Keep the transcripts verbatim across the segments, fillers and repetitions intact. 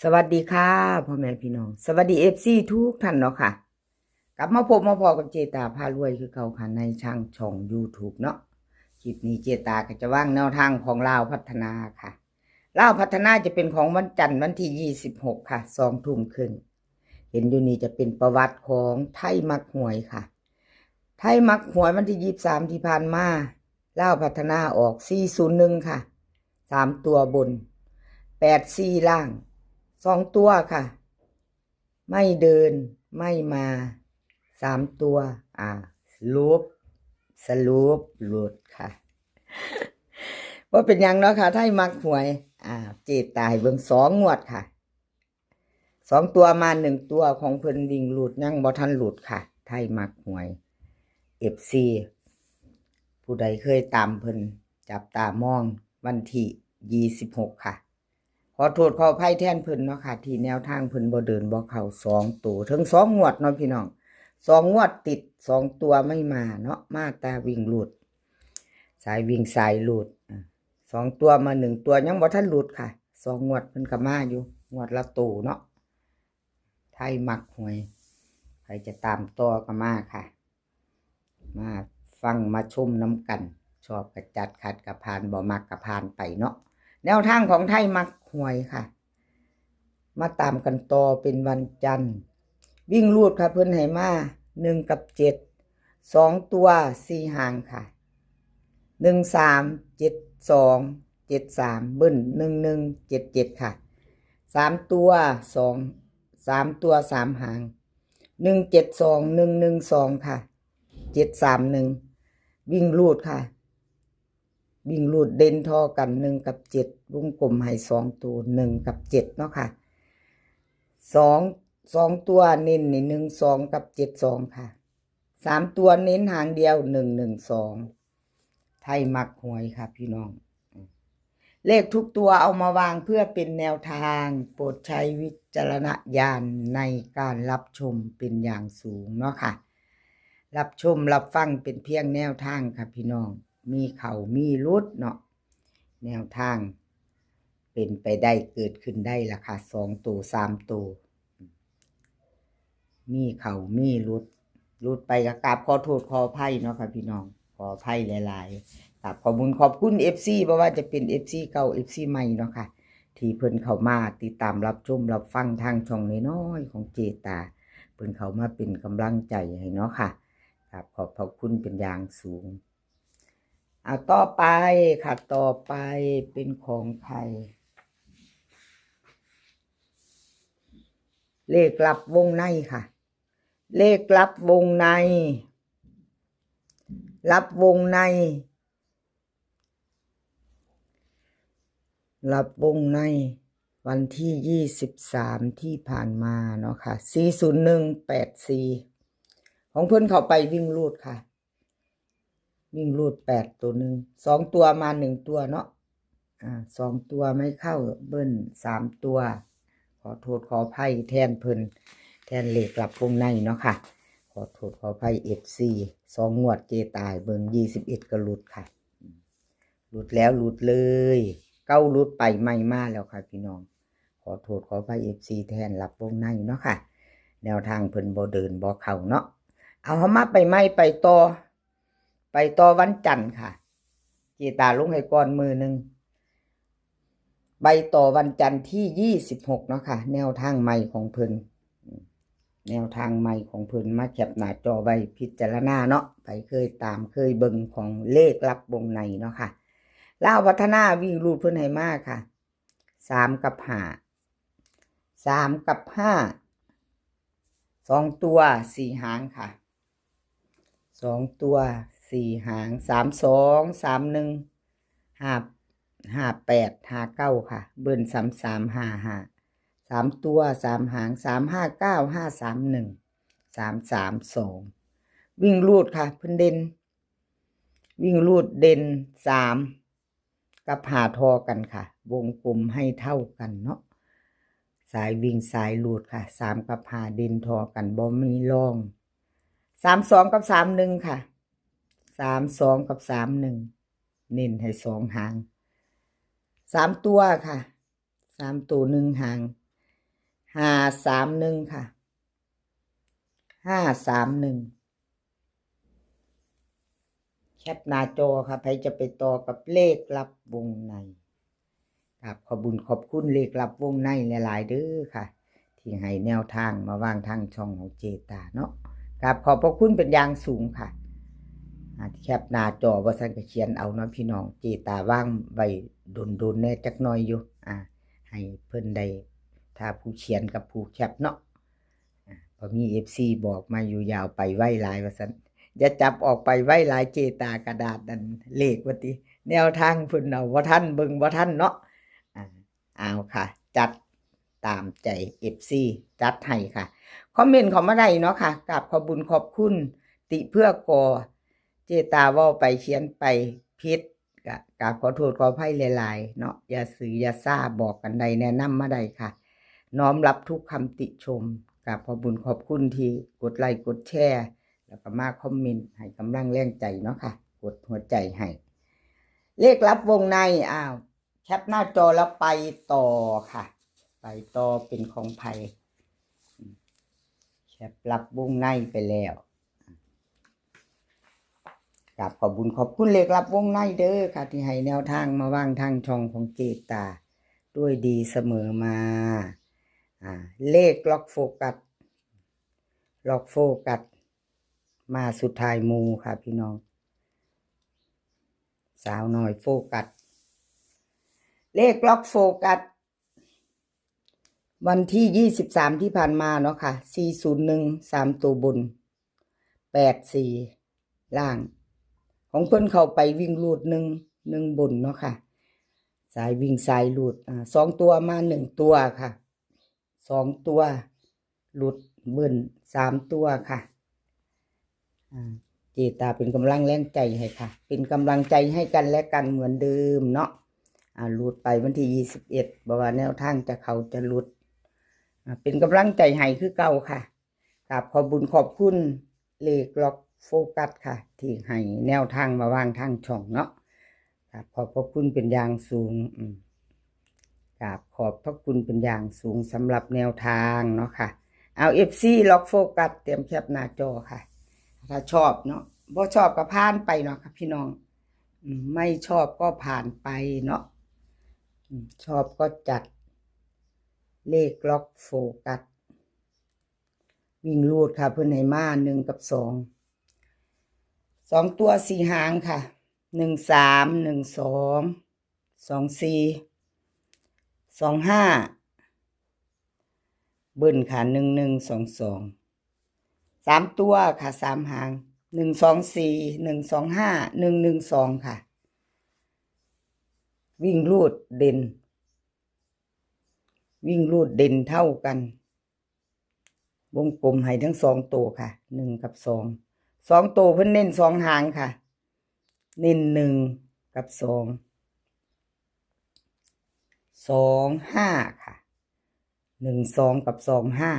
สวัสดีค่ะ พ่อแม่พี่น้อง สวัสดี เอฟซี ทุกท่านเนาะค่ะ กลับมาพบมาพ้อกับเจตาพารวยคือเก่าค่ะ ในทางช่อง YouTube เนาะ คลิปนี้เจตาก็จะวางแนวทางของลาวพัฒนาค่ะ ลาวพัฒนาจะเป็นของวันจันทร์วันที่ ยี่สิบหก ค่ะ สองทุ่มครึ่ง เห็นอยู่นี่จะเป็นประวัติของไทยมักหวยค่ะ ไทยมักหวยวันที่ ยี่สิบสาม ที่ผ่านมา ลาวพัฒนาออก สี่ศูนย์หนึ่ง ค่ะ สามตัวบน แปดสี่ ล่าง สองตัวค่ะ ไม่เดิน ไม่มา สามตัว อ่า สรุป สรุป หลุดค่ะ ว่าเป็นหยังเนาะค่ะ ไทยมักหวย อ่า เจตาให้เบิ่งสองงวดค่ะ สองตัวมาหนึ่งตัวของเพิ่นวิ่งหลุดยังบ่ทันหลุดค่ะ ไทยมักหวย เอฟซี ผู้ใดเคยตามเพิ่นจับตามองวันที่ ยี่สิบหก ค่ะ ขอโทษขออภัยแทนเพิ่นเนาะค่ะ ที่แนวทางเพิ่นบ่เดินบ่เข้าสองตัว ถึงสองงวดเนาะพี่น้อง สองงวดติด สองตัวไม่มาเนาะ มาแต่วิ่งหลุด สายวิ่งสายหลุด อ่ะ สองตัวมาหนึ่งตัวยังบ่ทันหลุดค่ะ สองงวดเพิ่นก็มาอยู่ งวดละโตเนาะ ไทยมักหวย ใครจะตามต่อก็มาค่ะ มาฟังมาชมน้ำกัน ชอบกะจัด ขัดกะผ่าน บ่มักกะผ่านไปเนาะ แนวทางของไทยมักหวยค่ะ มาตามกันต่อเป็นวันจันทร์ วิ่งหลุดค่ะ เพิ่นให้มา หนึ่ง กับ เจ็ด สองตัว สี่ หางค่ะ หนึ่งสาม เจ็ดสอง เจ็ดสาม เบิ้ล หนึ่งหนึ่ง เจ็ดเจ็ด ค่ะ สามตัว สอง สามตัว สาม หาง หนึ่งเจ็ดสอง หนึ่งหนึ่งสอง ค่ะ เจ็ดสามหนึ่ง วิ่งหลุดค่ะ วิ่งหลุดเด่นท่อกัน หนึ่ง กับ เจ็ด วงกลมให้สองตัว หนึ่ง กับ เจ็ด เนาะค่ะ สอง สองตัวเน้นนี่ หนึ่งสอง กับ เจ็ดสอง ค่ะ สามตัวเน้นหางเดียว หนึ่งหนึ่งสอง ไทยมักหวยค่ะพี่น้อง เลขทุกตัวเอามาวางเพื่อเป็นแนวทาง โปรดใช้วิจารณญาณในการรับชมเป็นอย่างสูงเนาะค่ะ รับชมรับฟังเป็นเพียงแนวทางค่ะพี่น้อง มีเข้ามีหลุดเนาะ แนวทาง เป็นไปได้เกิดขึ้นได้ล่ะค่ะ สองตัว สามตัว มีเข้ามีหลุด หลุดไปก็กราบขอโทษขออภัยเนาะค่ะพี่น้อง ขออภัยหลายๆ กราบขอบคุณขอบคุณ เอฟซี บ่ว่าจะเป็น เอฟซี เก่า เอฟซี ใหม่เนาะค่ะ ที่เพิ่นเข้ามาติดตามรับชมรับฟังทางช่องน้อยๆของเจตา เพิ่นเข้ามาเป็นกำลังใจให้เนาะค่ะ กราบขอบพระคุณเป็นอย่างสูง อ่ะ ต่อไปค่ะ ต่อไปเป็นของใคร เลขลับวงในค่ะ เลขลับวงใน ลับวงใน ลับวงใน วันที่ ยี่สิบสาม ที่ผ่านมาเนาะค่ะ สี่ศูนย์หนึ่ง แปดสี่ ของเพิ่นเข้าไปวิ่งหลุดค่ะ วิ่งหลุด แปด ตัวหนึ่ง สองตัวมาหนึ่งตัวเนาะ อ่า สองตัวไม่เข้า เบิ้ล สามตัว ขอโทษขออภัยแทนเพิ่น แทนเลขลับวงในเนาะค่ะ ขอโทษขออภัย เอฟซี สองงวดเจตาให้เบิ่ง ยี่สิบเอ็ด ก็หลุดค่ะ หลุดแล้วหลุดเลย เก่าหลุดไปใหม่มาแล้วค่ะพี่น้อง ขอโทษขออภัย เอฟซี แทนลับวงในเนาะค่ะ แนวทางเพิ่นบ่เดินบ่เข้าเนาะ เอาเฮามาไปใหม่ไปต่อ ไปต่อวันจันทร์ค่ะ เจตาลงให้ก่อนมื้อหนึ่ง ไปต่อวันจันทร์ที่ ยี่สิบหก เนาะค่ะ แนวทางใหม่ของเพิ่น แนวทางใหม่ของเพิ่น มาแคปหน้าจอไว้พิจารณาเนาะ ไปเคยตามเคยเบิ่งของเลขลับวงในเนาะค่ะ ลาวพัฒนาวิ่งหลุดเพิ่นให้มาค่ะ สาม กับ ห้า สาม กับ ห้า สองตัว สี่ หางค่ะ สองตัว สี่ หาง สามสอง สามหนึ่ง ห้า ห้าแปด ห้าเก้า ค่ะ เบิ้ล สามสาม ห้าห้า สามตัว สาม หาง สามห้าเก้า ห้าสามหนึ่ง สามสามสอง วิ่งหลุดค่ะ เพิ่นเด่น วิ่งหลุดเด่น สาม กับ ห้า ท่อกันค่ะ วงกลมให้เท่ากันเนาะ สายวิ่งสายหลุดค่ะ สาม กับ ห้า เด่นท่อกัน บ่มีรอง สามสอง กับ สามหนึ่ง ค่ะ สามสอง กับ สามหนึ่ง เน้นให้สองหาง สามตัวค่ะ สามตัวหนึ่งหาง ห้าสามหนึ่งค่ะ ห้าสามหนึ่ง แคปหน้าจอค่ะ ใครจะไปต่อกับเลขลับวงใน ครับ ขอบบุญขอบคุณเลขลับวงในหลายๆเด้อค่ะ ที่ให้แนวทางมาวางทางช่องของเจตาเนาะ ครับ ขอบพระคุณเป็นอย่างสูงค่ะ อ่า แคปหน้าจอว่าซั่นก็เขียนเอาเนาะพี่น้อง เจตาวางไว้โดนๆแน่จักหน่อยอยู่ อ่า ให้เพิ่นได้ ถ้าผู้เขียนกับผู้แคปเนาะ อ่า ก็มีเอฟซีบอกมาอยู่ อย่าเอาไปไว้หลายว่าซั่น อย่าจับออกไปไว้หลาย เจตากระดาษนั่นเลขว่าติ แนวทางเพิ่นเอาบ่ทัน เบิ่งบ่ทันเนาะ อ่า เอาค่ะ จัดตามใจเอฟซี จัดให้ค่ะ คอมเมนต์เข้ามาได้เนาะค่ะ กราบขอบบุญขอบคุณ ติเพื่อก่อ เจตาเว้าไปเขียนไปผิด ก็กราบขอโทษขออภัยหลายๆเนาะ อย่าซื่ออย่าซ่า บอกกันได้ แนะนำมาได้ค่ะ น้อมรับทุกคำติชม กราบขอบบุญขอบคุณที่กดไลค์กดแชร์ แล้วก็มาคอมเมนต์ให้กำลังแรงใจเนาะค่ะ กดหัวใจให้ เลขลับวงใน อ้าว แคปหน้าจอแล้วไปต่อค่ะ ไปต่อเป็นของไผ แคปลับวงในไปแล้ว กราบขอบบุญขอบคุณเลขลับวงในเด้อค่ะ ที่ให้แนวทางมาวางทางช่องของเจตา ด้วยดีเสมอมา อ่า เลขล็อกโฟกัส ล็อกโฟกัส มาสุดท้ายหมู่ค่ะพี่น้อง สาวน้อยโฟกัส เลขล็อกโฟกัส วันที่ยี่สิบสามที่ผ่านมาเนาะค่ะ สี่ศูนย์หนึ่ง สามตัวบน แปดสี่ ล่าง ของเพิ่นเข้าไปวิ่งรูดหนึ่ง หนึ่งบนเนาะค่ะ สายวิ่งสายรูด อ่า สองตัวมาหนึ่งตัวค่ะ สองตัว หลุดเบิ้ลสามตัวค่ะ อ่า เจตาเป็นกำลังแรงใจให้ค่ะ เป็นกำลังใจให้กันและกันเหมือนเดิมเนาะ อ่า หลุดไปวันที่ยี่สิบเอ็ด บ่ว่าแนวทางจะเข้าจะหลุด อ่า เป็นกำลังใจให้คือเก่าค่ะ กราบขอบบุญขอบคุณเลขล็อกโฟกัสค่ะ ที่ให้แนวทางมาวางทางช่องเนาะ กราบขอบพระคุณเป็นอย่างสูง อืม กราบขอบพระคุณเป็นอย่างสูงสำหรับแนวทางเนาะค่ะ เอา เอฟซี ล็อกโฟกัส เตรียมแคปหน้าจอค่ะ ถ้าชอบเนาะ บ่ชอบก็ผ่านไปเนาะค่ะพี่น้อง อืม ไม่ชอบก็ผ่านไปเนาะ อืม ชอบก็จัด เลขล็อกโฟกัส วิ่งรูดค่ะ เพิ่นให้มาหนึ่งกับสอง สองตัวสี่หางค่ะ หนึ่งสาม หนึ่งสอง สองสี่ สองห้า เบิ้ลค่ะ หนึ่งหนึ่ง สองสอง สามตัวค่ะ สามหาง หนึ่งสองสี่ หนึ่งสองห้า หนึ่งหนึ่งสอง ค่ะ วิ่งรูดเด่น วิ่งรูดเด่นเท่ากัน วงกลมให้ทั้งสองตัวค่ะ หนึ่งกับสอง สองตัวเพิ่นเน้นสองหางค่ะ เน้นหนึ่งกับสอง สองห้า ค่ะ หนึ่งสอง กับ สองห้า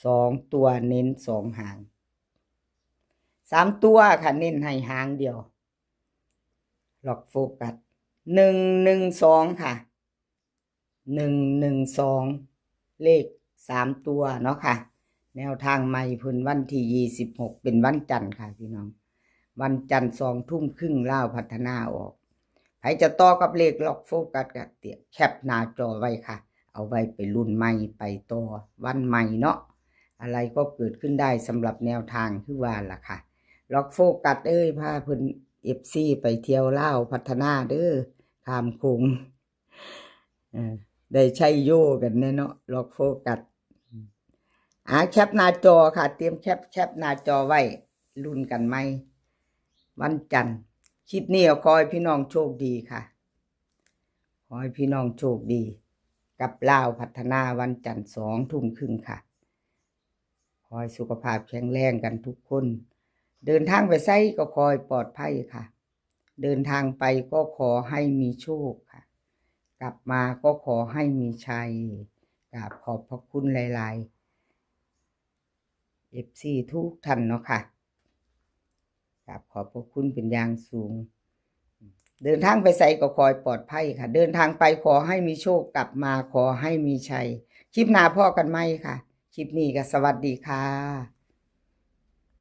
สองตัวเน้นสองหาง สามตัวค่ะ เน้นให้หางเดียว ล็อกโฟกัส หนึ่งหนึ่งสอง ค่ะ หนึ่งหนึ่งสอง เลขสามตัวเนาะค่ะ แนวทางใหม่เพิ่นวันที่ยี่สิบหก เป็นวันจันทร์ค่ะพี่น้อง วันจันทร์สองทุ่มครึ่ง ลาวพัฒนาออก ใครจะต่อกับเลขล็อกโฟกัสก็เตรียมแคปหน้าจอไว้ค่ะ เอาไว้ไปลุ้นใหม่ไปต่อวันใหม่เนาะ อะไรก็เกิดขึ้นได้สำหรับแนวทางคือว่าล่ะค่ะ ล็อกโฟกัสเอ้ย พาเพิ่น เอฟซี ไปเที่ยวลาวพัฒนาเด้อ ข้ามโขง เออ ได้ใช้โยกันแน่เนาะ ล็อกโฟกัส อ่า แคปหน้าจอค่ะ เตรียมแคป แคปหน้าจอไว้ ลุ้นกันใหม่ วันจันทร์ คลิปนี้ก็ขอให้พี่น้องโชคดีค่ะ ขอให้พี่น้องโชคดี กับลาวพัฒนาวันจันทร์สองทุ่มครึ่งค่ะ ขอให้สุขภาพแข็งแรงกันทุกคน เดินทางไปไสก็ขอให้ปลอดภัยค่ะ เดินทางไปก็ขอให้มีโชคค่ะ กลับมาก็ขอให้มีชัย กราบขอบพระคุณหลายๆ เอฟซี ทุกท่านเนาะค่ะ กราบขอบพระคุณเป็นอย่างสูง เดินทางไปไสก็ขอให้ปลอดภัยค่ะ เดินทางไปขอให้มีโชค กลับมาขอให้มีชัย คลิปหน้าพ้อกันใหม่ค่ะ คลิปนี้ก็สวัสดีค่ะ